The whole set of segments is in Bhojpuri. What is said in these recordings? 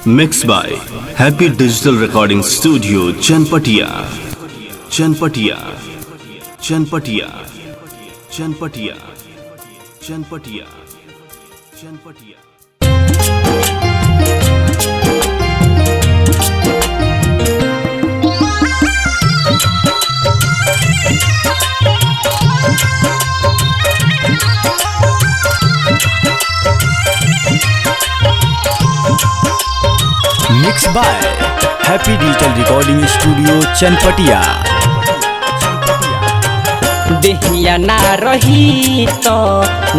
Mix by Happy Digital Recording Studio, Chanpatia. Chanpatia. Chanpatia. Chanpatia. Chanpatia. Chanpatia. Mix by Happy Digital Recording Studio, Chanpatia. देहिया ना रही तो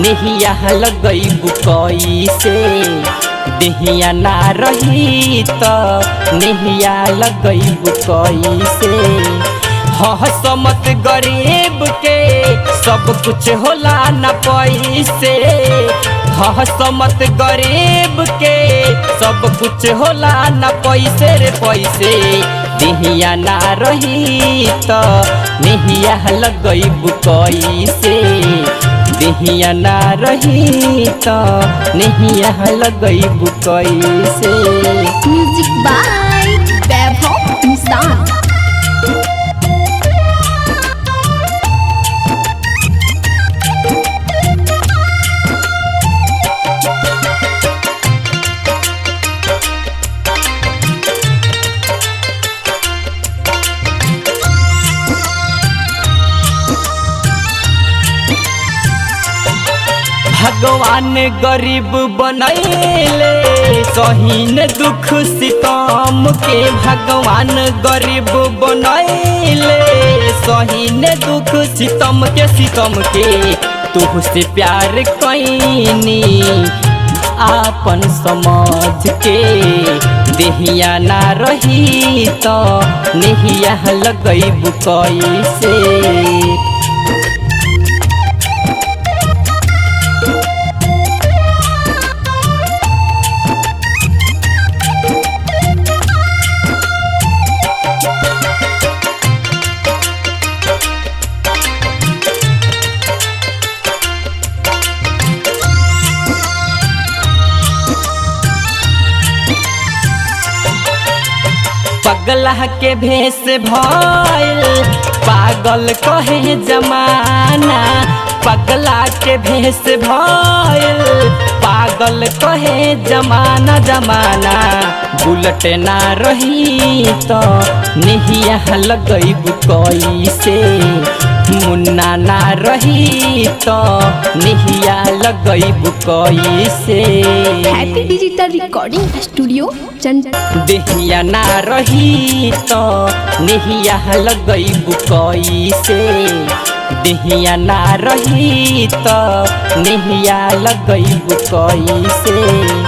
नेहिया लगैबू कैसे। देहिया ना रही तो नेहिया लगैबू कैसे। हसमत गरीब के सब कुछ होला न पैसे। हसमत गरीब के सब कुछ होला न पैसे रे पैसे। देहिया ना रही तो नेहिया लगैबू कैसे। देहिया ना रही तो नेहिया लगैबू कैसे। म्यूजिक बाय वैभव निशान। भगवान गरीब बनैले सहीन दुख सितम के। भगवान गरीब बनैले सहीन दुख सितम के। सितम के तुहसे प्यार कैनी आपन समझ के। देहिया ना रही तो नेहिया लगैबू कैसे। पगला के भेष भइल पागल कहे जमाना। पगला के भेष भइल पागल कहे जमाना। जमाना बुलेट ना रही तो नेहिया लगैबू कैसे। मुन्ना ना रही तो नेहिया लगैबू कैसे। Happy Digital Recording Studio चंद। देहिया ना रही तो नेहिया लगैबू कैसे। देहिया ना रही तो नेहिया लगैबू कैसे।